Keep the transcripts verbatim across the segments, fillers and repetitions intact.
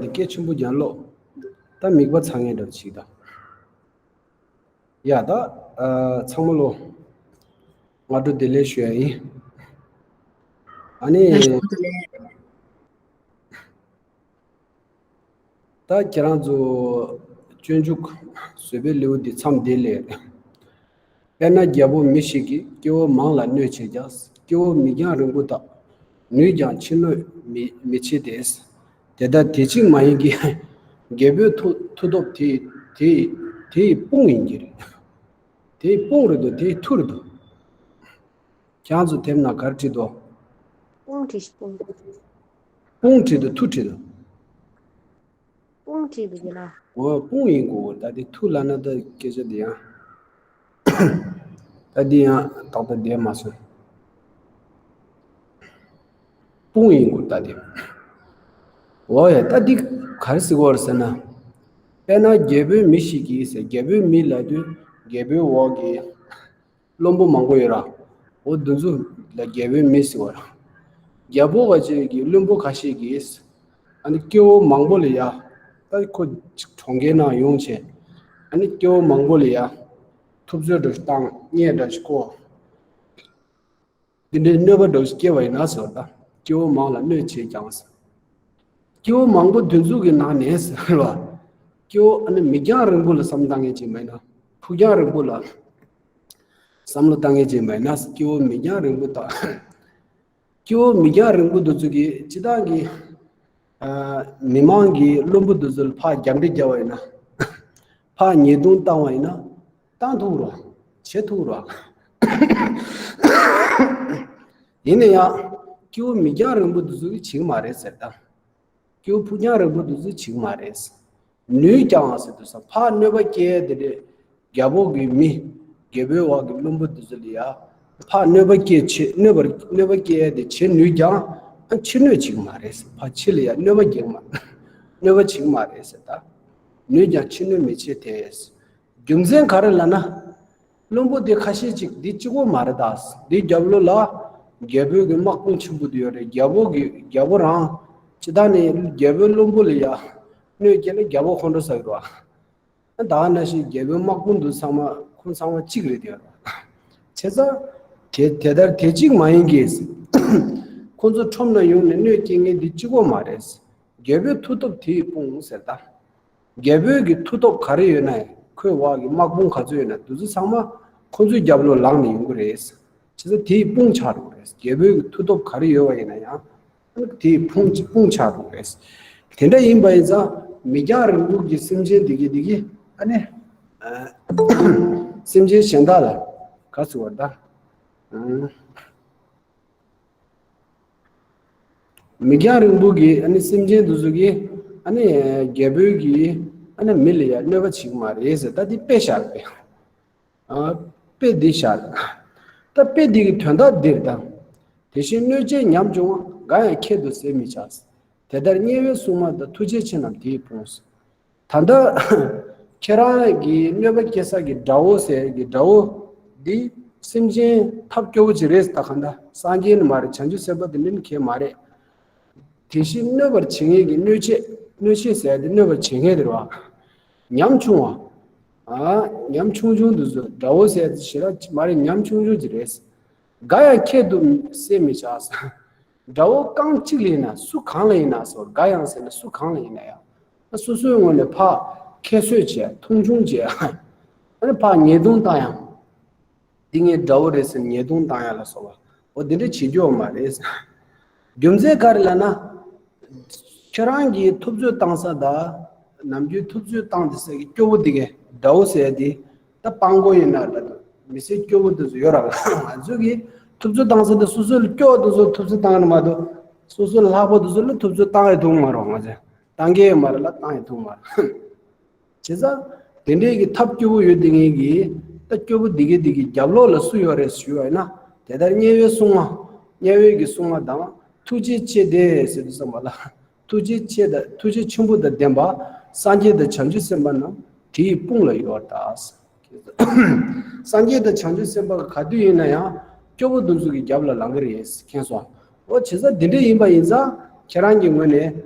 ནས་སྐད་ཆེན་པོ་རྒྱག་ལོ། ད་མིག་པ་ཚང་ངེས་འདྲ་ཅིག་ད། ཡ་ད། ཨ། ཚང་མ་ལོ། སྔ་དྲོ་བདེ་ལེགས་ཞུ་ཡ་ཡིན། ཨ་ནི། ལགས་སོ། བདེ་ལེགས། ད་ཁྱེད་རང་ཚོ་སྤྱོད་འཇུག་བཟོད་པའི་ལེའུ་འདི་མཚམས་འདི་ལས། དཔེར་ན་རྒྱལ་པོ་མི་ཞིག་གིས་སྐྱེ་བོ་མང་ལ་གནོད་བྱེད་ཀྱང་། སྐྱེ་བོ་མིག་རྒྱང་རིང་པོ་དག་ནུས་ཀྱང་ཕྱི་གནོད་མི་མི་བྱེད་དེ། དེ་ལྟར་དེ་གཅིག་མ་ཡིན་གྱི། རྒྱལ་པོའི་མཐུ་མཐུ་སྟོབས་དེ་དེ་དེ་ཡི་དཔུང་ཡིན་གྱི་རེད། དེ་ཡི་དཔུང་རེད་འདུག་དེ་ཡི་མཐུ་རེད་འདུག་ཁྱེད་རང་ཚོ་དེབ་ནང་ག་རེ་བྲིས་འདུག་དཔུང་བྲིས་དཔུང་། དཔུང་བྲིས་འདུག་མཐུ་བྲིས་འདུག་དཔུང་བྲིས་འདུག་ཡིན་ན། འོ་དཔུང་ཡིན་དགོས། ད་དེ་མཐུ་ལབ་ན་ད་སྐད་ཆ་འདི་ཡང་། ད་འདི་ཡང་ཏག་ཏག་བསྡད་མ་སོང་། དཔུང་ཡིན་དགོས་ད་དེ། འོ་ཡ། ད་འདི་ག་རེ་ཟེར་གྱི་ཡོད་རེད་ཟེར་ན། དཔེར་ན་རྒྱལ་པོའི་མི་ཞིག་གིས་ཟེར། རྒྱལ་པོའི་མི་ལབ་དུས་རྒྱལ་པོའི་འོག་གི་བློན་པོ་མང་པོ་ཡོད་ར། འོ་འདི་ཚོ་ལ་རྒྱལ་པོའི་མི་ཟེར་བ་ར། རྒྱལ་པོ་ཁ་ཤས་ཀྱིས། བློན་པོ་ཁ་ཤས་ཀྱིས། ཨ་ནི་སྐྱེ་བོ་མང་པོ་ལ་ཡ། ད་ཁོ་གྲོང་ཁྱེར་ནང་ཡོང་བྱས། ཨ་ནི་སྐྱེ་བོ་མང་པོ་ལ་ཡ། ཐུབ་ཚོད་འདྲ་ཞིག་བཏང་། བརྙས་འདྲ་ཞིག་བཀོལ། འདི་འདྲའི་གནོད་པ་འདྲ་ཞིག་བསྐྱལ་བ་ཡིན་ན་ཟེར་བ་ད། སྐྱེ་བོ་མང་ལ་གནོད་བྱེད་ཀྱང་ཟེར། སྐྱེ་བོ་མང་པོ་དེ་ཚོ་གི་ནང་ནས་ཟེར་བ། སྐྱེ་བོ་ཨ་ནི་མིག་རྒྱང་རིང་པོ་ལ་བསམ་བློ་བཏང་མཁན་ཅིག་མ་ཡིན་ན། ཕུགས་རྒྱང་རིང་པོ་ལ་བསམ་བློ་བཏང་མཁན་ཅིག་མ་ཡིན་ན། སྐྱེ་བོ་མིག་རྒྱང་རིང་པོ་དང་། སྐྱེ་བོ་མིག་རྒྱང་རིང་པོ་དེ་ཚོ་གིས་སྤྱིར་བཏང་གི། ཨ། མི་མང་གི་བློན་པོ་དེ་ཚོ་ལ་ཕར་རྒྱབ་འདྲེ་བརྒྱབ་པ་ཡིན་ན། ཕར་ཉེས་རྡུང་བཏང་བ་ཡིན་ན། བཏང་ཐུབ་རོགས། བྱེད་ཐུབ་རོགས། ཡིན་ན་ཡང་། སྐྱེ་བོ་མིག་རྒྱང་རིང་པོ་དེ་ཚོ་གིས་བྱེད་ཀྱི་མ་རེད་ཟེར་ད། སྐྱེ་བོ་ཕུགས་རྒྱང་རིང་པོ་དེ་ཚོས་བྱེད་ཀྱི་མ་རེད། ནུས་ཀྱང་ཟེར་དུས་ཙམ། ཕར་གནོད་པ་སྐྱེལ་དེ་འདྲས། རྒྱལ་པོ་གི་མི། རྒྱལ་པོའི་འོག་གི་བློན་པོ་དེ་ཚོ་ལ་ཡ། ཕར་གནོད་པ་སྐྱེལ་བྱེད། གནོད་པ་གནོད་པ་སྐྱེལ་དེ་བྱེད་ནུས་ཀྱང་། ཨ། ཕྱི་གནོད་བྱེད་ཀྱི་མ་རེད། ཕར་ཕྱི་ལ་ཡ་གནོད་པ་སྐྱེལ་མ། གནོད་པ་བྱེད་ཀྱི་མ་རེད་ཟེར་ད། ནུས་ཀྱང་ཕྱི་གནོད་མི་བྱེད་དེ། རྒྱུ་མཚན་ག་རེ་ལབ་ན། བློན་པོ་དེ་ཁ་ཤས་ཅིག་འདི་གཅིག་པོ་མ་རེད་ད། འདི་རྒྱབ་ལོགས་ལ་རྒྱལ་པོའི་གི་དམག་དཔུང་ཆེན་པོ་དེ་ཡོད་རེད། རྒྱལ་པོ་གི། རྒྱལ་པོ་རང་སྤྱིར་བཏང་ནས་རྒྱལ་པོའི་བློན་པོ་ལ་ཡ་གནོད་སྐྱེལ་ན་རྒྱལ་པོ་ཁོང་ཁྲོ་ཟ་གི་རེད་བ། ད་ག་ནང་བཞིན་རྒྱལ་པོའི་དམག་དཔུང་དེ་ཚང་མ་ཁོང་ཚང་མ་གཅིག་རེད་དེ། བྱས་ཙང་དེ་དེ་ལྟར་དེ་གཅིག་མ་ཡིན་གྱི། ཁོང་ཚོ་ཁྲོམ་ནང་ཡོང་ནས་གནོད་སྐྱེལ་མཁན་འདི་གཅིག་པོ་མ་རེད། རྒྱལ་པོའི་མཐུ་སྟོབས་དེ་ཡི་དཔུང་ཟེར་ད། རྒྱལ་པོའི་གི་མཐུ་སྟོབས་ག་རེ་ཡོད་ན། ཁོའི་འོག་གི་དམག་དཔུང་ག་ཚོད་ཡོད་ན། དེ་ཚོ་ཚང་མ་ཁོ་ཚོའི་རྒྱབ་ལོགས་ལངས་ནས་ཡོང་གི་རེད། བྱས་ཙང་དེའི་དཔུང་ཆགས་འགྲོ་གི་རེད། རྒྱལ་པོའི་གི་མཐུ་སྟོབས་ག་རེ་ཡོད་པ་ཡིན་ན་ཡང་། དེའི་དཔུང་དཔུང་ཆགས་འགྲོ་གི་རེད། དེ་འདྲ་ཡིན་པ་ཡིན་ཙང་། མིག་རྒྱང་རིང་པོ་གི་སེམས་ཅན་འདི་གི་འདི་གི། ཨ་ནི། ཨ། སེམས་ཅན་གཞན་དག་ལ་ག་ཚོད་བར་ད། ཨ། མིག་རྒྱང་རིང་པོ་གི། ཨ་ནི་སེམས་ཅན་དེ་ཚོ་གིས། ཨ་ནི་རྒྱལ་པོའི་གི། ཨ་ནི་མི་ལ་ཡ་གནོད་པ་བྱེད་ཀྱི་མ་རེད་ཟེར། ད་འདི་དཔེ་བཞག་པས། ཨ། དཔེ་འདི་བཞག། ད་དཔེ་འདི་གི་དོན་དག་འདིར་ད། དེ་བཞིན་གནོད་བྱེད་ཉམ་ཆུང་བ། འགའ་ཡང་ཁྱད་དུ་བསད་མི་བྱ། དེ་ལྟར་དམྱལ་བའི་སྲུང་མ་དང་། མཐུ་ཆེན་ཆེ་རྣམས་དེ་ཡི་དཔུང་། ད་ལྟ་ཁྱེད་རང་གི་གནོད་པ་སྐྱེལ་ས་གི་དགྲ་བོ་ཟེར་གི་དགྲ་བོ་འདི་སེམས་ཅན་ཐབས་སྐྱོ་བོ་ཅིག་རེད། ད་གང་ལྟར་སངས་རྒྱས་ནི་མ་རེད། བྱང་ཆུབ་སེམས་དཔའ་དེ་འདྲ་ནི་གང་ཡང་མ་རེད། དེ་བཞིན་གནོད་པར་བྱེད་མཁན་གྱི། གནོད་བྱེད། གནོད་བྱེད་ཟེར་དེ་གནོད་པར་བྱེད་མཁན་དེ་རེད་བ། ཉམ་ཆུང་བ། ཨ། ཉམ་ཆུང་ཆུང་དེ་ཚོ། དགྲ་བོ་ཟེར་དེ་ཞེ་དྲག་མ་རེད། ཉམ་ཆུང་ཆུང་ཅིག་རེད། འགའ་ཡང་ཁྱད་དུ་བསད་མི་བྱ། དགྲ་བོ་རྐང་གཅིག་ལ་ཡིན་ན། སུ་གང་ལ་ཡིན་ན་སོ། འགའ་ཡང་ཟེར་ན་སུ་གང་ལ་ཡིན་ན་ཡང་། སོ་སོའི་ངོས་ནས་ཕར་ཁྱད་གསོད་བྱས། མཐོང་ཆུང་བྱས། ཨ་ནི་ཕར་ཉེས་རྡུང་བཏང་ཡང་། འདི་ངའི་དགྲ་བོ་རེད་ཟེར་ཉེས་རྡུང་བཏང་ཡ་ལ་སོགས་པ། འོ་འདི་འདྲ་བྱེད་རྒྱུ་མ་རེད། རྒྱུ་མཚན་ག་རེ་ལབ་ན། ཁྱེད་རང་གིས་ཐུབ་ཚོད་བཏང་ས་དང་། ནམ་རྒྱུན་ཐུབ་ཚོད་བཏང་དེ་ས་གི་སྐྱོ་བོ་འདི་གའི་དགྲ་བོ་ཟེར་ཡ་འདི། ད་སྤྲང་པོ་ཡིན་ན་འདྲ་འདུག་མི་སེར་སྐྱོ་བོ་དེ་ཚོ་ཡོད་ར། ང་ཚོ་གིས་ཐུབ་ཚོད་བཏང་ས་དེ་སོ་སོ་ལ་སྐྱོ་བོ་དེ་ཚོ་ཐུབ་ཚོད་བཏང་ནི་མ་གཏོགས། སོ་སོ་ལ་ལྷག་པ་དེ་ཚོ་ལ་ཐུབ་ཚོད་བཏང་ཡ་ཐུབ་མ་རེད། ང་ཚོ་བཏང་གི་ཡོད་མ་རེད་ལ། བཏང་ཡ་ཐུབ་མ་རེད། བྱས་ཙང་། དེ་འདྲའི་གི་ཐབས་སྐྱོ་བོ་ཡོད་དེ་ངེད་ཀྱིས། ད་སྐྱོ་བོ་འདི་གའི་འདི་གི་རྒྱབ་ལོགས་ལ་སུ་ཡོད་རེད་ཞུས་པ་ཡིན་ན། དེ་ལྟར་དམྱལ་བའི་སྲུང་མ། དམྱལ་བའི་གི་སྲུང་མ་དང་། ཐུགས་རྗེ་ཆེ་སྟེ་ཟེར་དུས་ཙམ་པ་ལ། ཐུགས་རྗེ་ཆེ་དང་། ཐུགས་རྗེ་ཆེན་པོ་དང་ལྡན་པ། སངས་རྒྱས་དང་བྱང་ཆུབ་སེམས་དཔའ་རྣམས་དེ་ཡི་དཔུང་ལ་ཡོད་ད། སངས་རྒྱས་དང་བྱང་ཆུབ་སེམས་དཔའ་ག་དུས་ཡིན་ན་ཡང་། སྐྱོ་བོ་དེ་ཚོ་གི་རྒྱབ་ལ་ལངས་ཀྱི་རེད། མཁྱེན་སོང་། འོ་བྱས་ཙང་འདི་འདྲ་ཡིན་པ་ཡིན་ཙང་། ཁྱེད་རང་གི་ངོས་ནས།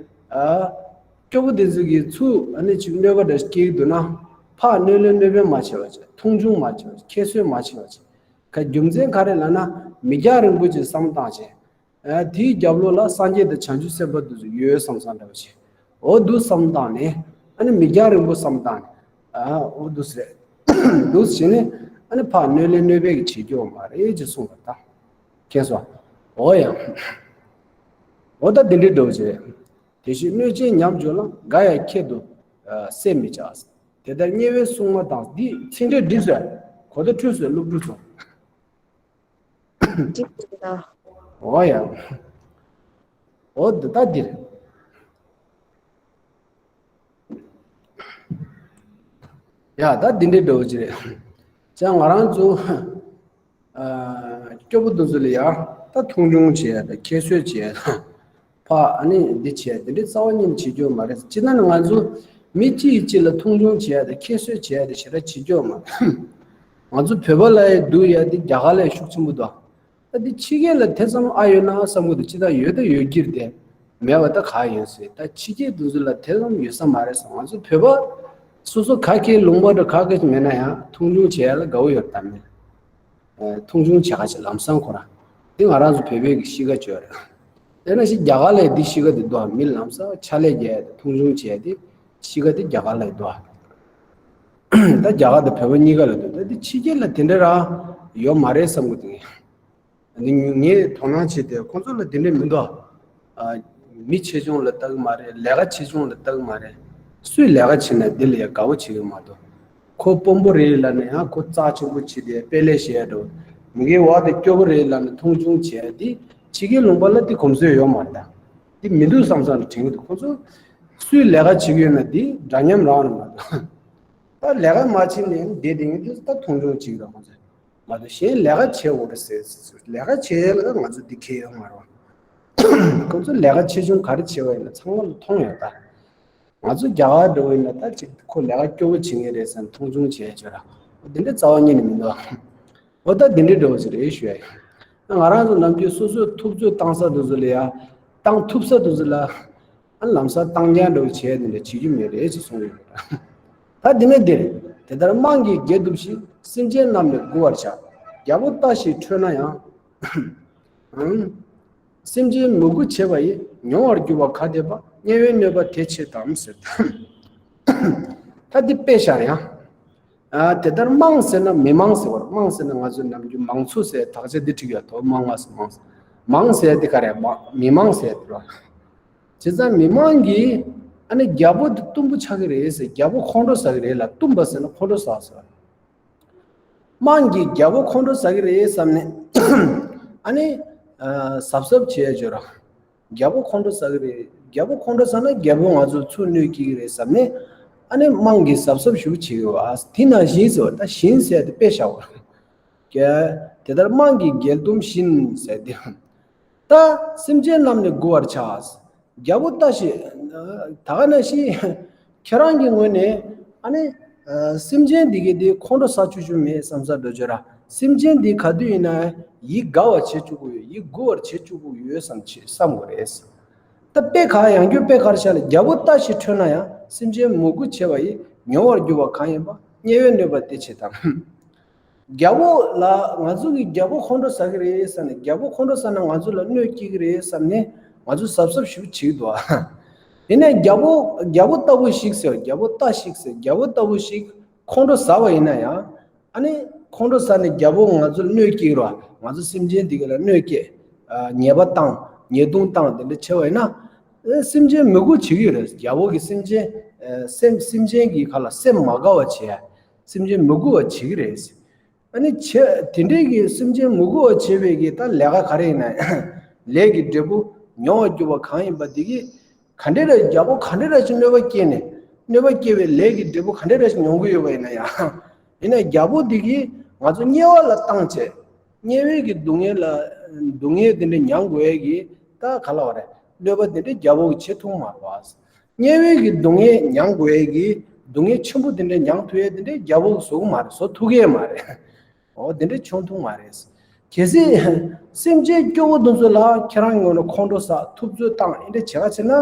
ཨ། སྐྱོ་པོ་དེ་ཚོ་གིས་ཚུར་ཨ་ནི་ཅིག་གནོད་པ་འདྲ་སྐྱེལ་གྱི་འདུག་ན། ཕར་གནོད་ལན་གནོད་པ་མ་བྱས་པ་བྱས། མཐོང་ཆུང་མ་བྱས་པ་བྱས། ཁྱད་གསོད་མ་བྱས་པ་བྱས། ག་རྒྱུ་མཚན་ག་རེ་ལབ་ན། མི་རྒྱང་རིང་པོ་ཅིག་བསམ་བཏང་བྱས། ཨ། དེའི་རྒྱབ་ལོགས་ལ་སངས་རྒྱས་དང་བྱང་ཆུབ་སེམས་དཔའ་དེ་ཚོ་ཡོད་བསམ་བསམ་འདྲ་བ་བྱས། འོ་འདུག་བསམ་བཏང་ནས། ཨ་ནི་མི་རྒྱང་རིང་པོ་བསམ་བཏང་ནས། ཨ། འོ་འདུག་སེ་རེད། འདུག་སེ་བྱས་ནས། ཨ་ནི་ཕར་གནོད་ལན་གནོད་པའི་གི་བྱེད་རྒྱུ་མ་རེད་ཅེས་གསུངས་པ་དང་། མཁྱེན་སོང་། འོ་ཡ། འོ་ད་འདི་འདྲའི་འདྲ་བོ་ཅིག་རེད། དེ་བཞིན་གནོད་བྱེད་ཉམས་བྱུང་ལ། འགའ་ཡང་ཁྱད་དུ་ཨ་བསད་མི་བྱ། དེ་ལྟར་དམྱལ་བའི་སྲུང་མ་དང་། འདི་ཚིག་འགྲེལ་འགྲིག་སོང་། གོ་བརྡ་འཕྲོད་སོང་། སློབ་ཕྲུག་ཚོ། འགྲིག་འདུག་ད། འོ་ཡ། འོ་འདི་ད་འདིར། ཡ་ད་འདི་འདྲའི་འདྲ་བོ་ཅིག་རེད། ཅང་ང་རང་ཚོ། ཨ། སྐྱོ་པོ་དེ་ཚོ་ལ་ཡ་ད་མཐོང་ཆུང་བྱེད་ཡ་དང་ཁྱད་གསོད་བྱེད་ཡ་དང་། ཕར་ཨ་ནི་འདི་བྱེད་ཡ་དེ་འདྲའི་རྩ་བ་ཉིད་ནས་བྱེད་རྒྱུ་མ་རེད། སྤྱིར་ན་ནི་ང་ཚོ་མི་གཅིག་གིས་གཅིག་ལ་མཐོང་ཆུང་བྱེད་ཡ་དང་ཁྱད་གསོད་བྱེད་ཡ་དེ་ཞེ་དྲག་བྱེད་རྒྱུ་མ་རེད། ང་ཚོ་བོད་པ་ལ་ཡ་འདུག་ཡ་དེ་རྒྱ་གར་ལ་ཡ་ཤུགས་ཆེན་པོ་འདུག་ད་འདི་ཕྱི་རྒྱལ་ལ་དེ་ཙམ་ཨ་ཡོད་ན་བསམ་གི་འདུག་སྤྱིར་བཏང་ཡོད་ད་ཡོད་ཀྱི་རེད་དེ། མེད་པ་ད་ག་ཡིན་ཟེར། ད་ཕྱི་རྒྱལ་དེ་ཚོ་ལ་དེ་ཙམ་ཡོད་ས་མ་རེད་བསམ། ང་ཚོ་བོད་པ་སོ་སོ་ག་གི་ལུང་པ་འདྲ་ག་གི་མེད་ན་ཡང་མཐོང་ཆུང་བྱེད་ཡ་ལ་དགའ་བོ་ཡོད་ད་མེད། ཨ། མཐོང་ཆུང་བྱེད་ག་ཅིག་ལམ་སང་ཁོ་རང་། འདི་ང་རང་ཚོ་བོད་པའི་གི་གཤིས་ཀ་ཅིག་ཡོད་རེད། དེ་ནང་བཞིན་རྒྱ་གར་ལ་འདི་གཤིས་ཀ་འདི་འདུག་མི་ལམ་སང་ཕྱག་ལས་རྒྱག་ཡ་དང་མཐོང་ཆུང་བྱེད་ཡ་དེ་གཤིས་ཀ་དེ་རྒྱ་གར་ལ་འདུག་ད་རྒྱ་གར་དང་བོད་པ་གཉིས་ཀ་ལ་འདུག་ད་འདི་ཕྱི་རྒྱལ་ལ་དེ་འདྲ་རང་ཡོད་མ་རེད་བསམ་གི་འདུག་ངས། འདི་ངས་དོ་སྣང་བྱས་ཏེ་ཁོང་ཚོ་ལ་འདི་འདྲ་མི་འདུག་ཨ། མི་ཆེ་ཆུང་ལ་ལྟ་གི་མ་རེད། ལས་ཀ་ཆེ་ཆུང་ལ་ལྟ་གི་མ་རེད། སུས་ལས་ཀ་བྱེད་ན་འདི་ལ་ཡ་དགའ་བོ་བྱེད་གི་མ་གཏོགས། ཁོ་དཔོན་པོ་རེད་ལབ་ན་ཡང་ཁོ་རྩ་ཆེན་པོ་བྱེད་དེ་དཔེ་ལས་བཤད་འགྲོ། མི་གི་བ་དེ་སྐྱོ་པོ་རེད་ལབ་ན་མཐོང་ཆུང་བྱས་ཏེ་ཕྱི་རྒྱལ་ལུང་པ་ལ་དེ་གོམས་སྲོལ་ཡོད་མ་རེད་ད། དེ་མི་འདུག་བསམ་བསམ་ལ་དྲན་གི་འདུག་ཁོ་ཚོ་སུས་ལས་ཀ་བྱེད་གི་ཡོད་ན་དེ་འདྲ་མཉམ་རང་རེད་མ་གཏོགས། ད་ལས་ཀ་མ་བྱེད་ནས་བསྡད་དེ་ཡིན་དུས་ད་མཐོང་ཆུང་བྱེད་ཀྱི་རེད་ཁོ་ཚོས། མ་གཏོགས་གཞན་ལས་ཀ་བྱེད་འོ་རེད་ཟེར་ཟེར་ལས་ཀ་བྱེད་ཡས་ལ་ང་ཚོ་འདི་ཁེལ་ཡོད་མ་རེད། ཁོ་ཚོ་ལས་ཀ་ཆེ་ཆུང་ག་རེ་བྱེད་པ་ཡིན་ན་ཚང་མ་ལ་མཐོང་ཡོད་ད། ང་ཚོ་རྒྱ་གར་འགྲོ་བ་ཡིན་ན་ད་ཅིག་ཁོ་ལས་ཀ་སྐྱོ་བོ་བྱེད་ངེས་རེད་ཟེར་ནས་མཐོང་ཆུང་བྱེད་ཡས་ཅིག་ཡོད་ར། འདི་འདྲ་རྩ་བ་ཉིད་ནས་མི་འདུག་འོ་ད་འདི་འདྲའི་འགྲོ་བ་ཅིག་རེད་ཞུ་ཡ་ཡིན། ང་རང་ཚོ་ནམ་རྒྱུན་སོ་སོའི་ཐུབ་ཚོད་བཏང་ས་དེ་ཚོ་ལ་ཡ། བཏང་ཐུབ་ས་དེ་ཚོ་ལ། ཨ། ལམ་སང་བཏང་རྐྱང་འདྲ་བོ་བྱས་ནས་འདྲ་བྱེད་རྒྱུ་མེད་རེད་ཅེས་གསུངས་ཡོད་པ་འདྲ། ད་འདི་ནས་འདིར། དེ་ལྟར་དམངས་ཀྱི་དགེ་ཐུབ་ཞིང་། སེམས་ཅན་རྣམས་ནི་མགུ་བར་བྱ། རྒྱལ་པོ་ལྟ་ཞིག་ཁྲོས་ན་ཡང་། ཨང་། སེམས་ཅན་མི་མགུ་བྱས་པ་ཡིས། མྱོང་བར་འགྱུར་བ་ག་དེ་པ། དམྱལ་བའི་གནོད་པ་དེ་ཆེ་དང་ཟེར། ད་འདི་དཔེ་བཞག་ཡང་། ཨ། དེ་ལྟར་དམངས་ཟེར་ན་མི་མང་ཟེར་བ་རེད། དམངས་ཟེར་ན་ང་ཚོའི་ནམ་རྒྱུན་མང་ཚོགས་ཟེར་དག་ཆ་འདི་བྲིས་ཡོད་དོ། དམངས་ང་ཟེར་མང་ཟེར། མང་ཟེར་དེ་ག་རེད། མ། མི་མང་ཟེར་དེ་རེད། བྱས་ཙང་མི་མང་གིས་ཨ་ནི་རྒྱལ་པོ་འདི་གཏུམ་པོ་ཆགས་ཀྱི་རེད་ཟེར། རྒྱལ་པོ་ཁོང་ཁྲོ་ཟ་གི་རེད་ལབ། གཏུམ་པ་ཟེར་ན་ཁོང་ཁྲོ་ཟ་ཟེར་བ་རེད། དམངས་ཀྱིས་རྒྱལ་པོ་ཁོང་ཁྲོ་ཟ་གི་རེད་བསམ་ནས་ཨ་ནི། ཨ། གཟབ་གཟབ་བྱེད་ཡ་ཅིག་ཡོད་ར། རྒྱལ་པོ་ཁོང་ཁྲོ་ཟ་གི་རེད། རྒྱལ་པོ་ཁོང་ཁྲོ་ཟ་ན་རྒྱལ་པོ་ང་ཚོ་ཚུར་གནོད་སྐྱེལ་གི་རེད་བསམ་ནས། ཨ་ནི་དམངས་ཀྱིས་གཟབ་གཟབ་ཞེ་པོ་བྱེད་ཀྱི་ཡོད་པ། དེ་ནང་བཞིན་ཟེར་བ། ད་བཞིན་ཟེར་དེ་དཔེ་བཞག་པ་རེད། དེ་ལྟར་དམངས་ཀྱི་དགེ་འདུན་བཞིན་ཟེར་དེ། ད་སེམས་ཅན་རྣམས་ནི་མགུ་བར་བྱ། རྒྱལ་པོ་ལྟ་ཞིག་ད་ག་ནང་བཞིན་ཁྱེད་རང་གི་ངོས་ནས་ཨ་ནི། ཨ། སེམས་ཅན་འདི་གའི་འདི་ཁོང་ཁྲོ་ཟ་བཅུག་རྒྱུ་མེད་བསམ་ས་འགྲོ་བྱོས་ར། སེམས་ཅན་འདི་ག་དུས་ཡིན་ན་ཡིད་དགའ་བ་བྱེད་བཅུག་གི་ཡོད། ཡིད་མགུ་བར་བྱེད་བཅུག་གི་ཡོད་བསམ་བྱེད་བསམ་དགོས་རེད། ད་དཔེ་ག་ཡང་བསྐྱར་དཔེ་ག་རེ་བཞག་ལ། རྒྱལ་པོ་ལྟ་ཞིག་ཁྲོས་ན་ཡང་། སེམས་ཅན་མི་མགུ་བྱས་པ་ཡིས། མྱོང་བར་འགྱུར་བ་གང་ཡིན་པ། དམྱལ་བའི་གནོད་པ་དེ་ཆེ་དང་། རྒྱལ་པོ་ལ་ང་ཚོ་གི་རྒྱལ་པོ་ཁོང་ཁྲོ་ཟ་གི་རེད་བསམ་ནས། རྒྱལ་པོ་ཁོང་ཁྲོ་ཟ་ན་ང་ཚོ་ལ་གནོད་སྐྱེལ་གི་རེད་བསམ་ནས་ང་ཚོ་གཟབ་གཟབ་ཞིག་བྱེད་ཀྱི་འདུག་ཡིན་ནའི་རྒྱལ་པོ་རྒྱལ་པོ་ལྟ་བུ་ཞིག་ཟེར། རྒྱལ་པོ་ལྟ་ཞིག་ཟེར། རྒྱལ་པོ་ལྟ་བུ་ཞིག་ཁོང་ཁྲོ་ཟ་བ་ཡིན་ན་ཡང་། ཨ་ནི་ཁོང་ཁྲོ་ཟ་ནས་རྒྱལ་པོ་ང་ཚོ་ལ་གནོད་སྐྱེལ་གི་རེད་བ། ང་ཚོ་སེམས་ཅན་འདི་ག་ལ་གནོད་སྐྱེལ། ཨ། ཉེས་པ་བཏང་། ཉེས་རྡུང་བཏང་། དེ་འདྲ་བྱས་པ་ཡིན་ན། ཨ། སེམས་ཅན་མི་མགུ་བྱེད་ཀྱི་ཡོད་རེད། རྒྱལ་པོ་གིས་སེམས་ཅན། ཨ། སེམས་སེམས་ཅན་གྱི་ཁ་ལ་སེམས་མ་དགའ་བ་བྱས། སེམས་ཅན་མི་མགུ་བ་བྱེད་ཀྱི་རེད། ཨ་ནི་བྱས་དེ་འདྲའི་གི་སེམས་ཅན་མི་མགུ་བ་བྱེད་པའི་གི་ད་ལས་ཀ་ག་རེ་ཡིན་ན། ལས་ཀྱི་འབྲས་བུ་མྱོང་བར་འགྱུར་བ་གང་ཡིན་པ་དེ་གི་ག་འདྲ་རེད། རྒྱལ་པོ་ག་འདྲ་རེད་ཅིག་གནོད་པ་སྐྱེལ་ནས། གནོད་པ་སྐྱེལ་བའི་ལས་ཀྱི་འབྲས་བུ་ག་འདྲ་རེད་ཅིག་མྱོང་གི་ཡོད་པ་ཡིན་ན་ཡང་། ཡིན་ན་རྒྱལ་པོ་འདི་གིས་ང་ཚོ་དམྱལ་བ་ལ་བཏང་བྱས། དམྱལ་བའི་གི་སྡུག་བསྔལ་ལ། སྡུག་བསྔལ་དེ་འདྲ་མྱང་དགོས་ཡས་ཀྱི་ད་ག་ལབ་དགོས་རེད། གནོད་པ་དེ་འདྲ་རྒྱལ་པོ་གིས་བྱེད་ཐུབ་མ་རེད་བ། དམྱལ་བའི་གི་སྡུག་བསྔལ་མྱང་དགོས་ཡས་ཀྱི་སྡུག་བསྔལ་ཆེན་པོ་དེ་འདྲ་མྱང་ཐུབ་ཡས་དེ་འདྲ་རྒྱལ་པོ་གིས་བཟོ་གི་མ་རེད། བཟོ་ཐུབ་ཀྱི་ཡས་མ་རེད། འོ་དེ་འདྲ་བྱུང་ཐུབ་མ་རེད། གལ་སྲིད་སེམས་ཅན་སྐྱོ་བོ་དེ་ཚོ་ལ་ཁྱེད་རང་ངོས་ནས་ཁོང་ཁྲོ་ཟ། ཐུབ་ཚོད་བཏང་། ཨེ་འདྲ་བྱེད་ག་བྱེད་ན།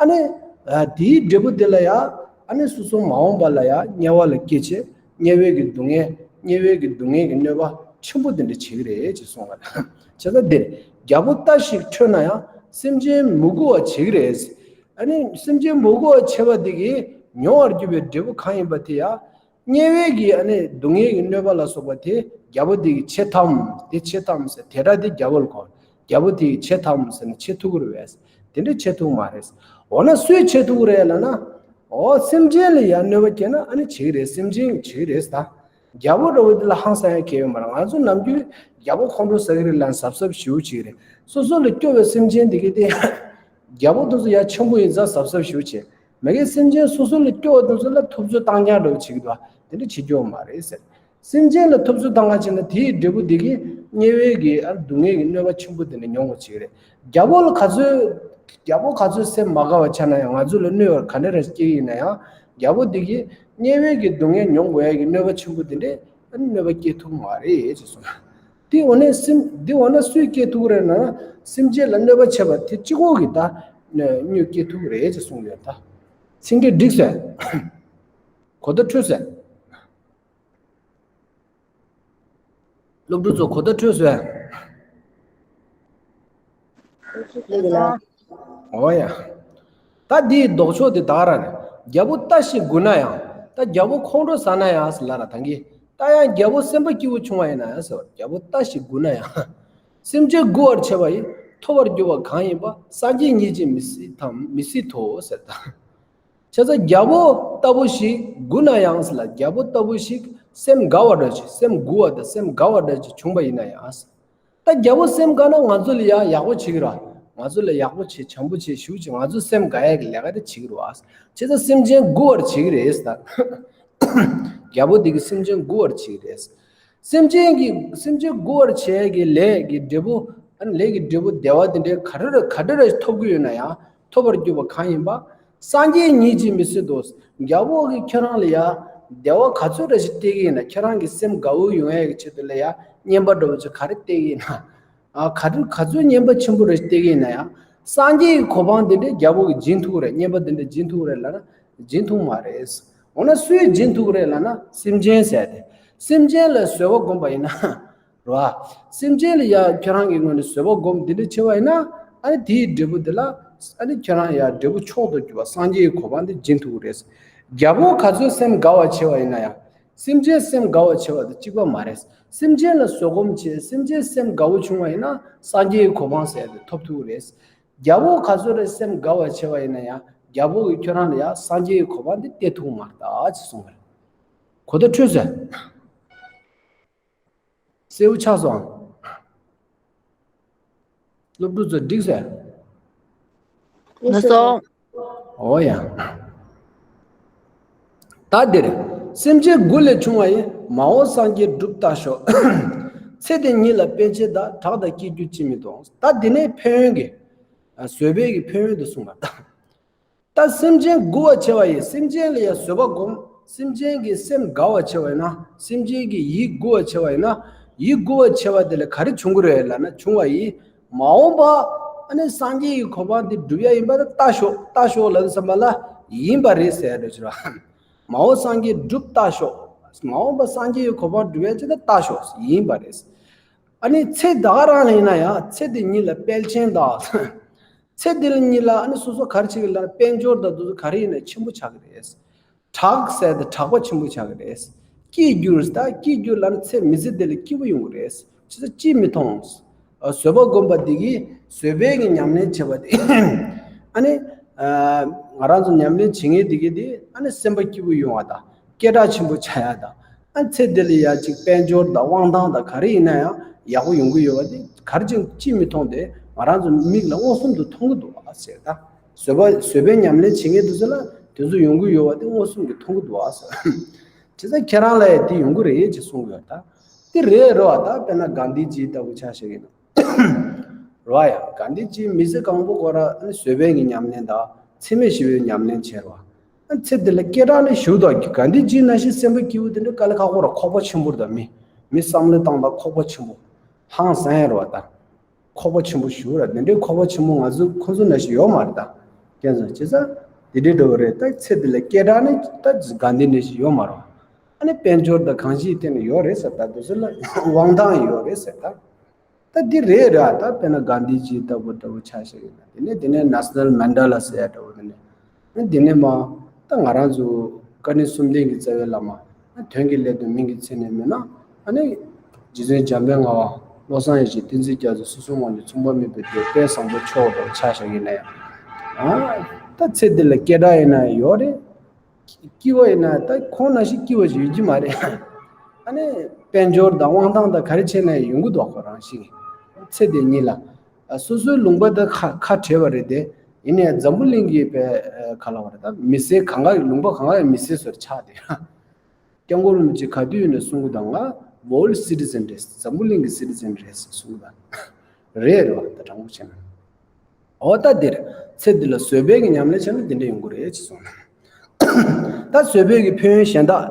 ཨ་ནི་ ཨ་དེའི་འབྲས་བུ་དེ་ལ་ཡང་ཨ་ནི་སོ་སོ་མ་འོངས་པ་ལ་ཡང་དམྱལ་བ་ལ་སྐྱེ་བྱས་དམྱལ་བའི་གི་སྡུག་བསྔལ་དམྱལ་བའི་གི་སྡུག་བསྔལ་གྱི་གནོད་པ་ཆེན་པོ་དེ་འདྲ་བྱེད་ཀྱི་རེད་ཅེས་གསུངས་པ་རེད། བྱས་ཙང་འདིར་རྒྱལ་པོ་རྟ་ཞིག་ཁྲོས་ན་ཡང་སེམས་ཅན་མི་མགུ་བར་བྱེད་ཀྱི་རེད། ཨ་ནི་སེམས་ཅན་མི་མགུ་བར་བྱེད་པ་དེ་གིས་མྱོང་བར་འགྱུར་བའི་འབྲས་བུ་གང་ཡིན་པ་དེ་ཡང་དམྱལ་བའི་གི་ཨ་ནི་སྡུག་བསྔལ་གྱི་གནོད་པ་ལ་སོགས་པ་དེ་རྒྱལ་པོ་དེ་གིས་བྱེད་དམ། དེ་བྱེད་དམ་ཟེར་དེ་སྒྲ་དེ་རྒྱལ་པོ་ལ་གོ། རྒྱལ་པོ་དེ་གིས་བྱེད་དམ་ཟེར་ན་བྱེད་ཐུབ་ཀྱི་རེད་པས། དེ་འདྲ་བྱེད་ཐུབ་མ་རེད། འོ་ན་སུས་བྱེད་ཐུབ་ཀྱི་རེད་ལབ་ན། འོ་སེམས་ཅན་ལ་ཡང་གནོད་པ་སྐྱེལ་ན་ཨ་ནི་བྱེད་ཀྱི་རེད། སེམས་ཅན་གྱིས་བྱེད་ཀྱི་རེད་ད། རྒྱལ་པོ་འདྲ་བོ་དེ་ལ་ཧང་སང་ཡ་གལ་ཡོད་མ་རེད། ང་ཚོ་ནམ་རྒྱུན་རྒྱལ་པོ་ཁོང་ཁྲོ་ཟ་གི་རེད་ལབ་ན་གཟབ་གཟབ་ཞེ་པོ་བྱེད་ཀྱི་རེད། སོ་སོ་ལས་སྐྱོ་བའི་སེམས་ཅན་དེ་གས་དེ་རྒྱལ་པོ་དེ་ཚོ་ཡ་ཆེན་པོ་ཡིན་ཙང་གཟབ་གཟབ་ཞེ་པོ་བྱེད། མ་གིའི་སེམས་ཅན་སོ་སོ་ལས་སྐྱོ་བ་དེ་ཚོ་ལ་ཐུབ་ཚོད་བཏང་རྐྱང་འདྲ་བོ་བྱེད་ཀྱི་འདུག་བ། དེ་འདྲ་བྱེད་རྒྱུ་མ་རེད་ཟེར། སེམས་ཅན་ལ་ཐུབ་ཚོད་བཏང་ག་བྱས་ན་དེའི་འབྲས་བུ་དེ་གིས་དམྱལ་བའི་གི་ཨ་སྡུག་བསྔལ་གྱི་གནོད་པ་ཆེན་པོ་དེ་འདྲ་མྱོང་དགོས་བྱེད་ཀྱི་རེད། རྒྱལ་པོ་ལ་ག་ཚོད། རྒྱལ་པོ་ག་ཚོད་སེམས་མ་དགའ་བ་ཆགས་ན་ཡང་ང་ཚོ་ལ་གནོད་པ་ག་འདྲ་རང་སྐྱེལ་གྱི་ཡིན་ན་ཡང་རྒྱལ་པོ་དེ་གིས་དམྱལ་བའི་གི་སྡུག་བསྔལ་མྱོང་དགོས་ཡ་གི་གནོད་པ་ཆེན་པོ་དེ་འདྲས་ཨ་ནི་གནོད་པ་སྐྱེལ་ཐུབ་མ་རེད་ཅེས་གསུངས། དེ་འོ་ན་སེམས་དེ་འོ་ན་སུས་སྐྱེལ་ཐུབ་ཀྱི་རེད་ན་སེམས་ཅན་ལ་གནོད་པ་བྱེད་པ་དེ་གཅིག་པོ་གིས་ད་གནོད་སྐྱེལ་ཐུབ་ཀྱི་རེད་ཅེས་གསུངས་ཡོད་ད། ཚིག་འགྲེལ་འགྲིག་སོང་། གོ་བརྡ་འཕྲོད་སོང་། སློབ་ཕྲུག་ཚོ་གོ་བརྡ་འཕྲོད་སོང་། ལགས་སོ། འོ་ཡ། ད་འདིའི་ལྡོག་ཕྱོགས་དེ་ད་ག་རང་རེད། རྒྱལ་པོ་རྟ་ཞིག་མགུ་ན་ཡང་། ད་རྒྱལ་པོ་ཁོང་ཁྲོ་ཟ་ན་ཡང་ཟེར་ལབ་ར་ད་གིན། ད་ཡང་རྒྱལ་པོ་སེམས་པ་སྐྱིད་པོ་བྱུང་བ་ཡིན་ན་ཡང་ཟེར་བ། རྒྱལ་པོ་རྟ་ཞིག་མགུ་ན་ཡང་། སེམས་ཅན་མགུ་བར་བྱེད་པ་ཡིས། ཐོབ་པར་འགྱུར་བ་གང་ཡིན་པ། སངས་རྒྱས་ཉིད་ཀྱིས་མི་སྲིད་དམ། མི་སྲིད་དོ་ཟེར་ད། བྱས་ཙང་རྒྱལ་པོ་ལྟ་བུ་ཞིག་མགུ་ན་ཡང་ཟེར་ལ། རྒྱལ་པོ་ལྟ་བུ་ཞིག་སེམས་དགའ་བ་འདྲ་ཞིག་སེམས་མགུ་བ་དང་སེམས་དགའ་བ་འདྲ་ཞིག་བྱུང་བ་ཡིན་ན་ཡང་། ད་རྒྱལ་པོ་སེམས་དགའ་ན་ང་ཚོ་ལ་ཡང་ཡག་པོ་བྱེད་ཀྱི་ར། ང་ཚོ་ལ་ཡག་པོ་བྱེད་བྱམས་པོ་བྱེད་ཞུ་བྱེད་ང་ཚོ་སེམས་དགའ་ཡ་གི་ལས་ཀ་དེ་བྱེད་ཀྱི་ར། བྱས་ཙང་སེམས་ཅན་མགུ་བར་བྱེད་ཀྱི་རེད་ད། རྒྱལ་པོ་དེ་གིས་སེམས་ཅན་མགུ་བར་བྱེད་ཀྱི་རེད། སེམས་ཅན་གྱི་སེམས་ཅན་མགུ་བར་བྱེད་ཀྱི་ལས་ཀྱི་འབྲས་བུ། ཨ་ནི་ལས་ཀྱི་འབྲས་བུ་བདེ་བ་དེ་འདྲའི་ག་འདྲ་ར་ག་འདྲ་ར་ཐོབ་ཀྱི་ཡོད་ན་ཡང་ཐོབ་པར་འགྱུར་བ་གང་ཡིན་པ། སངས་རྒྱས་ཉིད་ཀྱིས་མི་སྲིད་དོ། རྒྱལ་པོ་གིས་ཁྱོད་རང་ལ་ཡ་བདེ་བ་ག་ཚོད་ར་ཞིག་སྟེར་གྱི་ཡིན་ན། ཁྱོད་རང་གི་སེམས་དགའ་བོ་ཡོང་ཡ་གི་ཆེད་དུ་ལ་ཡ་རྔན་པ་འདྲ་བོ་ཅིག་ག་རེ་སྟེར་གྱི་ཡིན་ན། ཨ་ག་དུས་ག་ཚོད་རྔན་པ་ཆེན་པོ་རེ་སྟེར་གྱི་ཡིན་ན་ཡང་། སངས་རྒྱས་ཀྱི་གོ་འཕང་དེ་འདྲའི་རྒྱལ་པོ་གིས་སྦྱིན་ཐུབ་ཀྱི་རེད། རྔན་པ་དེ་འདྲ་སྦྱིན་ཐུབ་ཀྱི་རེད་ལབ་ན་སྦྱིན་ཐུབ་མ་རེད། འོ་ན་སུས་སྦྱིན་ཐུབ་ཀྱི་རེད་ལབ་ན་སེམས་ཅན་ཟེར་ཏེ། སེམས་ཅན་ལ་བཟོད་པ་བསྒོམས་པ་ཡིན་ན། རེད་བ། སེམས་ཅན་ལ་ཡ་ཁྱོད་རང་གི་ངོས་ནས་བཟོད་པ་བསྒོམས་འདི་འདྲ་བྱས་པ་ཡིན་ན། ཨ་ནི་དེའི་འབྲས་བུ་དེ་ལ། ཨ་ནི་ཁྱོད་རང་ཡ་འབྲས་བུ་མཆོག་ཏུ་གྱུར་པ་སངས་རྒྱས་ཀྱི་གོ་འཕང་དེ་སྦྱིན་ཐུབ་ཀྱི་རེད། རྒྱལ་པོ་ག་ཚོད་སེམས་དགའ་བ་བྱས་པ་ཡིན་ན་ཡང་། སེམས་ཅན་སེམས་དགའ་བ་བྱེད་པ་དང་གཅིག་པ་མ་རེད། སེམས་ཅན་ལ་བཟོད་སྒོམ་བྱེད། སེམས་ཅན་སེམས་དགའ་བོ་བྱུང་བ་ཡིན་ན་སངས་རྒྱས་ཀྱི་གོ་འཕང་ཟེར་དེ་ཐོབ་ཐུབ་ཀྱི་རེད། རྒྱལ་པོ་ག་ཚོད་རེ་སེམས་དགའ་བ་བྱེད་པ་ཡིན་ན་ཡང་རྒྱལ་པོ་གིས་ཁྱོད་རང་ལ་ཡང་སངས་རྒྱས་ཀྱི་གོ་འཕང་དེ་སྟེར་ཐུབ་མ་རེད་ད་ཅེས་གསུངས་པ་རེད། གོ་བརྡ་འཕྲོད་སོང་། གསལ་པོ་ཆགས་སོང་། སློབ་ཕྲུག་ཚོ་འགྲིག་སོང་། ལགས་སོ། འོ་ཡ། ད་འདིར། སེམས་ཅན་མགུ་ལས་བྱུང་བ་ཡི། མ་འོངས་སངས་རྒྱས་སྒྲུབ་ལྟ་ཞོག་ཚེ་འདི་ཉིད་ལ་པཎ་ཆེན་དག་བྲག་དང་སྐྱེ་འགྱུར་ཅིས་མི་མཐོང་། ད་འདི་ནས་ཕན་ཡོན་གྱི། བཟོད་པའི་གི་ཕན་ཡོན་དུ་གསུངས་པ་དང་། ད་སེམས་ཅན་མགུ་བར་བྱེད་པ་ཡི། སེམས་ཅན་ལ་ཡང་བཟོད་པ་བསྒོམ། སེམས་ཅན་གྱི་སེམས་དགའ་བར་བྱེད་པ་ཡིན་ན། སེམས་ཅན་གྱི་ཡིད་མགུ་བར་བྱེད་པ་ཡིན་ན། ཡིད་མགུ་བར་བྱེད་པ་དེ་ལས་ག་རེ་བྱུང་གི་རེད་ལབ་ན། བྱུང་བ་ཡི། མ་འོངས་པ་ཨ་ནི་སངས་རྒྱས་ཀྱི་གོ་འཕང་དེ་སྒྲུབ་ཡ་ཡིན་པ་དེ་ལྟ་ཞོག་ལྟ་ཞོག་ལབ་ཙམ་པ་ལ་ཡིན་པ་རེད་ཟེར་ཡ་འདྲ་ཅིག་རེད། མ་འོངས་སངས་རྒྱས་སྒྲུབ་ལྟ་ཞོག་མ་འོངས་པ་སངས་རྒྱས་ཀྱི་གོ་འཕང་སྒྲུབ་ཡ་ཅིག་ལ་ལྟ་ཞོག་ཡིན་པ་རེད། ཨ་ནི་ཚེ་ད་ག་རང་ལ་ཡིན་ན་ཡང་ཚེ་འདི་ཉིད་ལ་དཔལ་ཆེན་དང་། ཚེ་འདི་ལ་ཉིད་ལ་ཨ་ནི་སོ་སོ་ག་རེ་བྱེད་ཀྱི་ལབ་ན་དཔལ་འབྱོར་དང་དེ་ཚོ་ག་རེ་ཡིན་ན་ཆེན་པོ་ཆགས་ཀྱི་རེད། གྲགས་ཟེར་ཏེ་གྲགས་པ་ཆེན་པོ་ཆགས་ཀྱི་རེད། སྐྱིད་འགྱུར་ཟེར་ད་སྐྱིད་འགྱུར་ལབ་ན་ཚེ་མི་ཚེ་འདི་ལ་སྐྱིད་པོ་ཡོང་གི་རེད། ཅི་ཟེར་ཅིས་མི་མཐོང་། བཟོད་པ་བསྒོམ་པ་འདི་གིས་བཟོད་པའི་གི་ཉམས་ལེན་བྱེད་པ་དེ། ཨ་ནི། ང་རང་ཚོ་ཉམས་ལེན་བྱེད་མཁན་འདི་གིས་དེ་ཨ་ནི་སེམས་པ་སྐྱིད་པོ་ཡོང་བ་དང་སྐད་གྲགས་ཆེན་པོ་ཆགས་ཡ་དང་། ཨ་ཚེ་འདི་ལ་ཡ་གཅིག་དཔལ་འབྱོར་དང་དབང་ཐང་དང་ག་རེ་ཡིན་ན་ཡང་ཡག་པོ་ཡོང་གི་ཡོད་པ་དེ་ག་རེ་ཅིག་ཅིས་མི་མཐོང་སྟེ་ང་རང་ཚོ་མིག་ལ་མངོན་སུམ་དུ་མཐོང་གི་འདུག་བ་ཟེར་ད། བཟོད་པ་བཟོད་པའི་ཉམས་ལེན་བྱེད་མཁན་དེ་ཚོ་ལ་དེ་ཚོ་ཡོང་གི་ཡོད་པ་དེ་མངོན་སུམ་གྱིས་མཐོང་གི་འདུག་བ་ཟེར། བྱས་ཙང་ཁྱེད་རང་ལ་ཡང་དེ་ཡོང་གི་རེད་ཅེས་གསུང་གི་ཡོད་ད། དེ་རེད་རེད་བ་ད་དཔེར་ན་གྷན་དྷི་ཇི་ལྟ་བུ་ཆ་བཞག་གི་ན། རེད་བ་ཡ། གྷན་དྷི་ཇི་མི་ཚེ་གང་པོ་ཁོ་ར་ཨ་ནི་བཟོད་པའི་གི་ཉམས་ལེན་དང་འཚེ་མེད་ཞི་བའི་ཉམས་ལེན་བྱས་རེད་བ། ཨ་ཚེ་འདི་ལ་སྐད་གྲགས་ནི་ཞུ་དང་གྷན་དྷི་ཇི་ནང་བཞིན་སེམས་པ་སྐྱིད་པོ་དེ་འདྲ་དཀའ་ལས་ཁག་པོ་ར་ཁོག་པ་ཆེན་པོ་རེད་ད། མི་མི་བསམ་བློ་བཏང་དང་ཁོག་པ་ཆེན་པོ་ཧང་སང་ཡ་རེད་བ་ད། ཁོག་པ་ཆེན་པོ་ཞུ་ར་དེ་འདྲའི་ཁོག་པ་ཆེན་པོ་ང་ཚོ་ཁོ་ཚོ་ནང་བཞིན་ཡོད་མ་རེད་ད། ཁྱེད་ཚོ་བྱས་ཙང་ དེ་འདྲའི་འདྲ་བོ་རེད། ད་ཚེ་འདི་ལ་སྐད་གྲགས་ནི་ད་གྷན་དྷི་འདྲ་ཞིག་ཡོད་མ་རེད། ཨ་ནི་དཔལ་འབྱོར་དང་གང་ཞིག་སྟེང་ནས་ཡོད་རེད་ཟེར། ད་དེ་ཚོ་ལ་དབང་ཐང་ཡོད་རེད་ཟེར། ད་ད་འདི་རེད་ར། ད་དཔེར་ན་གྷན་དྷི་ཇི་ལྟ་བུ་ལྟ་བུ་ཆ་བཞག་ཡིན་ན། དེ་ནས་དེ་ནས་ནེ་ཤ་ནལ་མན་ཌེ་ལ་ཟེར་ཡ་འདྲ་བོ། དེ་ནས་དེ་ནས་མ་ད་ང་རང་ཚོ་བཀའ་དྲིན་གསུམ་ལྡན་གྱི་རྩ་བའི་བླ་མ། དོན་གྱི་སླད་དུ་མིང་གི་མཚན་ནས་མིན་ན། ཨ་ནི་རྗེ་བཙུན་འཇམ་དཔལ་དབྱངས། བློ་བཟང་ཡེ་ཤེས། བསྟན་འཛིན་རྒྱ་མཚོ། སོ་སོའི་ངོས་ནས་མཚུངས་པ་མེད་པའི་དེ་དཔལ་བཟང་པོ་མཆོག་ཏུ་ཆ་བཞག་ཡིན་ན་ཡང་། ཨ་ད་ཚེ་འདི་ལ་སྐད་གྲགས་ཡིན་ན་ཡོད་རེད། སྐྱིད་པ་ཡིན་ན་ད་ཁོང་ནང་བཞིན་སྐྱིད་པ་ཞིག་ཡོད་ཀྱི་མ་རེད། ཨ་ནི་དཔལ་འབྱོར་དང་དབང་ཐང་དང་ག་རེ་བྱས་ན་ཡོང་གི་འདུག་ཁོ་རང་ཞིག་ཚེ་འདི་ཉིད་ལ། ཨ་སོ་སོའི་ལུང་པ་ད་ཁ་ཁ་བྲལ་བ་རེད་དེ། ཡིན་ནའི་འཛམ་བུ་གླིང་གི་པའི་ཨ་ག་ལབ་དགོས་རེད། ད་མི་སེར་གང་ག་ཡི་ལུང་པ་གང་ག་ཡི་མི་སེར་ཚོར་ཆགས་བསྡད། སྐྱབས་མགོན་རིན་པོ་ཆེ་ག་དུས་ཡིན་ནའི་གསུང་གི་དང་། ང་world citizen རེད། འཛམ་བུ་གླིང་གི་citizen རེད་གསུང་གི་དང་། རེད་རེད་བ། ད་དྲང་པོ་བྱས་ན། འོ་ད་འདིར་ཚེ་འདི་ལ་བཟོད་པའི་གི་ཉམས་ལེན་བྱས་ན་འདི་འདྲ་ཡོང་གི་རེད་ཅེས་གསུངས། ད་བཟོད་པའི་གི་ཕན་ཡོན་གཞན་དག་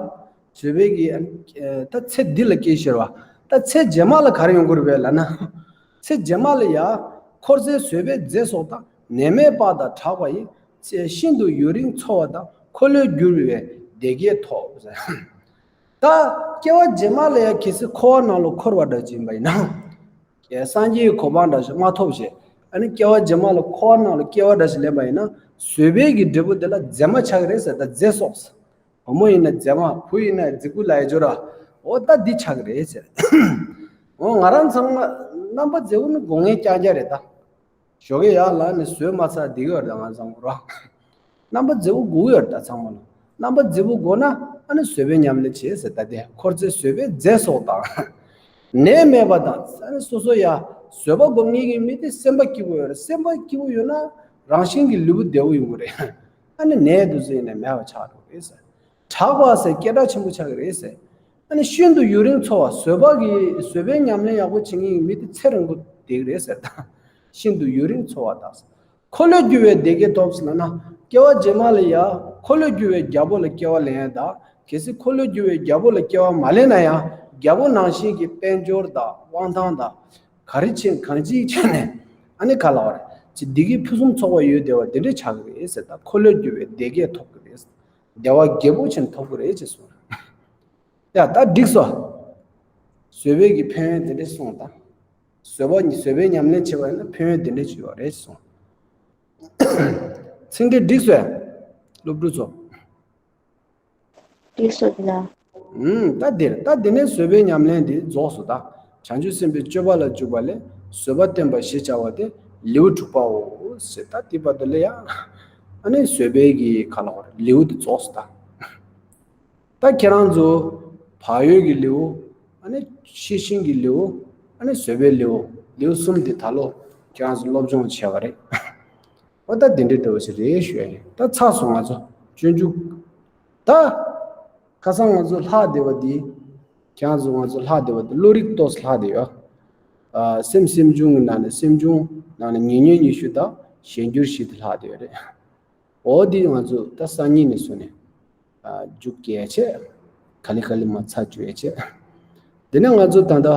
བཟོད་པའི་གི་ཨ་ད་ཚེ་འདི་ལ་སྐྱེ་ཤེས་པ། ད་ཚེ་རྗེས་མ་ལ་ག་རེ་ཡོང་གི་རེད་པས་ལབ་ན། ཚེ་རྗེས་མ་ལ་ཡ། འཁོར་ཚེ་བཟོད་པའི་རྫས་སོགས་དང་། ནད་མེད་པ་དང་གྲགས་པ་ཡི། ཚེ་ཤིན་ཏུ་ཡུན་རིང་འཚོ་བ་དང་། འཁོར་ལོས་སྒྱུར་བའི་བདེ་སྐྱིད་ཐོབ། ད་སྐྱེ་བ་རྗེས་མ་ལ་ཡ་གལ་སྲིད་འཁོར་བ་ནང་ལ་འཁོར་བ་འདྲ་ཅིག་ཡིན་པ་ཡིན་ན། སངས་རྒྱས་ཀྱི་གོ་འཕང་འདྲ་ཞིག་མ་ཐོབ་ཞེས། ཨ་ནི་སྐྱེ་བ་རྗེས་མ་ལ་འཁོར་བ་ནང་ལ་སྐྱེ་བ་འདྲ་ཞིག་ལེན་པ་ཡིན་ན། བཟོད་པའི་གི་འབྲས་བུ་དེ་ལ་རྫས་མ་ཆགས་ཀྱི་རེད་ཟེར། ད་རྫས་སོགས། བུ་མོ་ཡིན་ན་རྫས་མ། བུ་ཡིན་ན་རྫིག་པོ་ལབ་ཡ་ཅིག་ཡོད་ར། འོ་ད་འདི་ཆགས་ཀྱི་རེད་ཟེར། འོ་ང་རང་ཚང་མ་རྣམ་པ་མཛེས་པོ་ནི་དགོས་མཁན་རྐྱང་རྐྱང་རེད་ད། ཞོགས་ཀས་ཡར་ལངས་ནས་བཟོད་མ་ཚར་བསྡད་ཀྱི་ཡོད་རེད་ད་ང་ཚང་མ་ར། རྣམ་པ་མཛེས་པོ་དགོས་ཀྱི་ཡོད་རེད་ད་ཚང་མ་ལ། རྣམ་པ་མཛེས་པོ་དགོས་ན་ཨ་ནི་བཟོད་པའི་ཉམས་ལེན་བྱེད་ཟེར། ད་དེ་འཁོར་ཚེ་བཟོད་པའི་རྫས་སོགས་དང་། ནད་མེད་པ་དང་། ཨ་ནི་སོ་སོ་ཡ་བཟོད་པ་སྒོམ་མཁན་གྱི་མི་དེ་སེམས་པ་སྐྱིད་པོ་ཡོད་རེད། སེམས་པ་སྐྱིད་པོ་ཡོད་ན་རང་བཞིན་གྱིས་ལུས་པོ་བདེ་པོ་ཡོང་གི་རེད། ཨ་ནི་ནད་དེ་ཚོ་ཡིན་ནའི་མེད་པ་ཆགས་འགྲོ་གི་རེད་ཟེར། གྲགས་པ་ཟེར་སྐད་གྲགས་ཆེན་པོ་ཆགས་ཀྱི་རེད་ཟེར། ཨ་ནི་ཤིན་ཏུ་ཡུན་རིང་འཚོ་བ། བཟོད་པ་གི་བཟོད་པའི་ཉམས་ལེན་ཡག་པོ་བྱེད་མཁན་གྱི་མི་དེ་ཚེ་རིང་པོ་བསྡད་ཀྱི་རེད་ཟེར། ད་ཤིན་ཏུ་ཡུན་རིང་འཚོ་བ་དང་། འཁོར་ལོས་སྒྱུར་བའི་བདེ་སྐྱིད་ཐོབ་ཟེར་ན། སྐྱེ་བ་རྗེས་མ་ལ་ཡ་འཁོར་ལོས་སྒྱུར་བའི་རྒྱལ་པོ་ལ་སྐྱེ་བ་ལེན་ཡ་དང་། གལ་སྲིད་འཁོར་ལོས་སྒྱུར་བའི་རྒྱལ་པོ་ལ་སྐྱེ་བ་མ་ལེན་ན་ཡང་རྒྱལ་པོ་ནང་བཞིན་གྱི་དཔལ་འབྱོར་དང་དབང་ཐང་དང་། ག་རེ་བྱེད་གང་ཅིའི་ཆ་ནས་ཨ་ནི་ག་ལབ་དགོས་རེད། ཅིག་བདེ་སྐྱིད་ཕུན་སུམ་ཚོགས་པ་ཡོད་བསྡད་པ་དེ་འདྲ་ཆགས་ཀྱི་རེད་ཟེར། ད་འཁོར་ལོས་སྒྱུར་བའི་བདེ་སྐྱིད་ཐོབ་ཀྱི་རེད། བདེ་བ་རྒྱས་པོ་ཅིག་ཐོབ་ཀྱི་རེད་ཅེས་གསུངས། ཡ་ད་འགྲིག་སོང་། བཟོད་པའི་གི་ཕན་ཡོན་དེ་འདྲ་གསུངས་དང་། བཟོད་པ་བཟོད་པའི་ཉམས་ལེན་བྱེད་པ་ཡིན་ན་ཕན་ཡོན་དེ་འདྲ་ཅིག་ཡོད་རེད་གསུངས། ཚིག་འགྲེལ་འགྲིག་སོང་། སློབ་ཕྲུག་ཚོ། འགྲིག་སོང་ལགས། ཨུམ། ད་འདིར་ད་འདི་ནས་བཟོད་པའི་ཉམས་ལེན་འདི་རྫོགས་སོ། ད་བྱང་ཆུབ་སེམས་དཔའི་སྤྱོད་པ་ལ་འཇུག་པ་ལས་བཟོད་པ་བསྟན་པ་ཞེས་བྱ་བ་སྟེ་ལེའུ་དྲུག་པའོ། ཟེར། ད་འདི་བར་དུ་ལ་ཡ། ཨ་ནི་བཟོད་པའི་གི་ག་ལབ་དགོས་རེད། ལེའུ་འདི་རྫོགས་སོ་ད། ད་ཁྱེད་རང་ཚོ་བག་ཡོད་ཀྱི་ལེའུ། ཨ་ནི་ཤེས་བཞིན་གྱི་ལེའུ། ཨ་ནི་བཟོད་པའི་ལེའུ། ལེའུ་གསུམ་འདི་ད་ལོ་ཁྱེད་རང་ཚོ་སློབ་སྦྱོང་བྱས་པ་རེད། འོ་ད་འདི་འདྲའི་འདྲ་བོ་ཞིག་རེད་ཞུ་ཡ་ཡིན། ད་ཚར་སོང་ང་ཚོ་སྤྱོད་འཇུག་ད་ཁ་སང་ང་ཚོ་ལྷག་བསྡད་པ་འདི། ཁྱེད་རང་ཚོ་ང་ཚོ་ལྷག་བསྡད་པ་འདི་བློ་རིག་ཏོག་ཙམ་ལྷག་བསྡད་ཡོད། ཨ་སེམས་སེམས་བྱུང་གི་ནང་ནས་སེམས་བྱུང་ནང་ནས་ཉེ་ཉོན་ཉི་ཤུ་དང་གཞན་འགྱུར་བཞི་དེ་ལྷག་བསྡད་ཡོད་རེད། འོ་འདི་ང་ཚོ་ད་སང་ཉིན་ནས་བཟུང་ནས་ཨ་མཇུག་སྐྱེལ་ཡ་བྱས། ག་ལེ་ག་ལེ་མར་ཚར་བཅུག་ཡ་བྱས། དེ་ནས་ང་ཚོ་ད་ལྟ་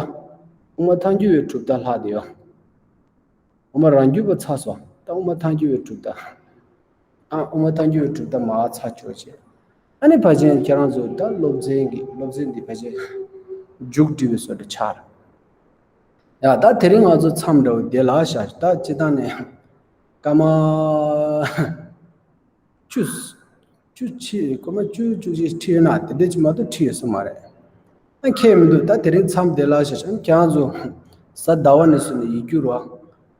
དབུ་མ་ཐལ་འགྱུར་བའི་གྲུབ་མཐའ་ལྷག་བསྡད་ཡོད། དབུ་མ་རང་རྒྱུད་པ་ཚར་སོང་། ད་དབུ་མ་ཐལ་འགྱུར་བའི་གྲུབ་མཐའ། ཨ་དབུ་མ་ཐལ་འགྱུར་བའི་གྲུབ་མཐའ་མར་ཚར་བཅུག་བྱས། ཨ་ནི་ཕལ་ཆེར་ཁྱེད་རང་ཚོ་ད་སློབ་ཚན་གྱི་སློབ་ཚན་འདི་ཕལ་ཆེར་མཇུག་སྒྲིལ་བའི་བཟོ་འདྲ་ཆགས། ཡ་ད་དེ་རིང་ང་ཚོ་མཚམས་འདྲ་བོ་དེ་ལ་བཞག་ད་སྤྱིར་བཏང་ནས་སྐར་མ་བཅུ། བཅུ་ཕྱིན། སྐར་མ་བཅུ་བཅུ་གཅིག་ཁྲིད་ཡོད་ན་དེ་འདྲ་ཅིག་མ་གཏོགས་ཁྲིད་ཡོད་ས་མ་རེད། ཨ་ཁྱད་མི་འདུག་ད་དེ་རིང་མཚམས་དེ་ལ་བཞག་བྱས། ཁྱེད་རང་ཚོ་གཟའ་ཟླ་བ་ནས་བཟུང་ནས་ཡིག་རྒྱུགས་རོགས།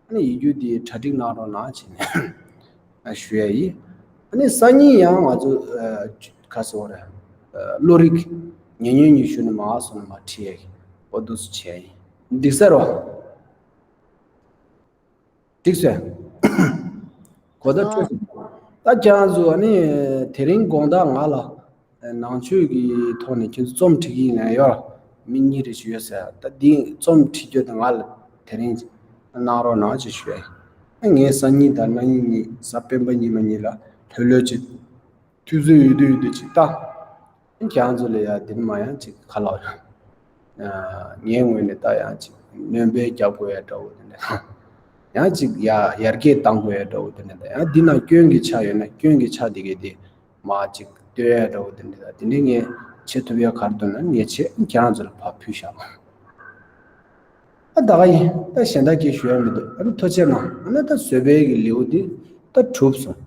ཨ་ནི་ཡིག་རྒྱུགས་དེ་གྲ་སྒྲིག་གནང་རོགས་གནང་བྱས་ནས་ཨ་ཞུ་ཡ་ཡིན། ཨ་ནི་སང་ཉིན་ཡང་ང་ཚོ་ཨ་ག་ཟེར་བ་རེད། ཨ་བློ་རིག་ཉེ་ཉོན་ཉི་ཤུ་ནས་མར་སོང་ནས་མར་ཁྲིད་ཡ་ཡིན། འོ་འདུག་སེ་བྱས་ཡིན། འགྲིག་ས་རེད་བ། འགྲིག་སོང་། གོ་བརྡ་འཕྲོད་སོང་། ད་ཁྱེད་རང་ཚོ་ཨ་ནི་དེ་རིང་དགོང་དག་ང་ལ་ནང་ཆོས་ཀྱི་ཐོག་ནས་ཁྱེད་ཚོ་རྩོམ་ཁྲིད་ཀྱི་ཡིན་ན་ཡོད། མི་གཉིས་རེ་ཞིག་ཡོད་ཟེར། ད་འདི་རྩོམ་ཁྲིད་རྒྱུ་དེ་ང་ལ་དེ་རིང་གནང་རོགས་གནང་ཅེས་ཞུ་ཡ་ཡིན། ངས་སང་ཉིན་དང་གནངས་ཉིན་གཉིས། གཟའ་སྤེན་པ་ཉི་མ་གཉིས་ལ་ལྷོད་ལྷོད་ཅིག་དུས་ཚོད་ཡོད་དུས་ཡོད་དུས་ཅིག་ལྟ། ཁྱེད་རང་ཚོ་ལ་ཡ་དེ་ནས་མར་ཡང་ཅིག་ག་ལབ་རེད། ངའི་ངོས་ནས་ད་ཡང་ཅིག་སྣོན་པ་རྒྱག་དགོས་ཡ་འདྲ་བོ་དེ་འདྲ། ཡང་ཅིག་ཡ་ཡར་རྒྱས་གཏང་དགོས་ཡ་འདྲ་བོ་དེ་འདྲ་དང་། ཡང་འདི་ན་སྐྱོན་གྱི་ཆ་ཡོད་ན་སྐྱོན་གྱི་ཆ་དེ་གས་དེ་མར་ཅིག་བཏོན་ཡ་འདྲ་བོ་དེ་འདྲ་དང་། དེ་འདྲ་ངས་བྱེད་ཐུབ་ཡ་ག་རེ་འདུག་ན་ངས་བྱེད། ཁྱེད་རང་ཚོ་ལ་ཕར་ཕུལ་བཞག་ཨ་ད་ག་ཡིན། ད་གཞན་དག་གིས་ཞུ་ཡ་མི་འདུག་ཨ་ནི་ཐུགས་རྗེ་གནང་། ཨ་ནི་ད་བཟོད་པའི་གི་ལེའུ་འདི་ད་གྲུབ་སོང་།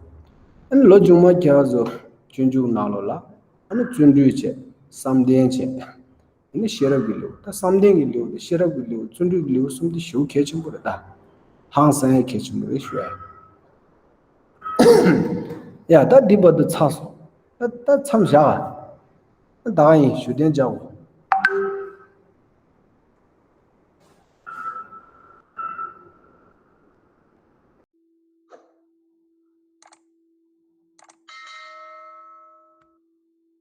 ཨ་ནི་ལོ་མཇུག་མ་ཁྱེད་རང་ཚོ་སྤྱོད་འཇུག་ནང་ལོགས་ལ་ཨ་ནི་བརྩོན་འགྲུས་བྱས། བསམ་གཏན་བྱས། ཨ་ནི་ཤེས་རབ་ཀྱི་ལེའུ། ད་བསམ་གཏན་གྱི་ལེའུ་དང་ཤེས་རབ་ཀྱི་ལེའུ། བརྩོན་འགྲུས་ཀྱི་ལེའུ་གསུམ་འདི་ཞེ་པོ་གལ་ཆེན་པོ་རེད་ད། ཧང་སང་ཡ་གལ་ཆེན་པོ་རེད་ཞུ་ཡ། ཡ་ད་འདི་བར་དུ་ཚར་སོང་། ད་ད་མཚམས་བཞག་ཨ། ད་ག་ཡིན། བཞུགས་གདན་འཇགས་དགོས།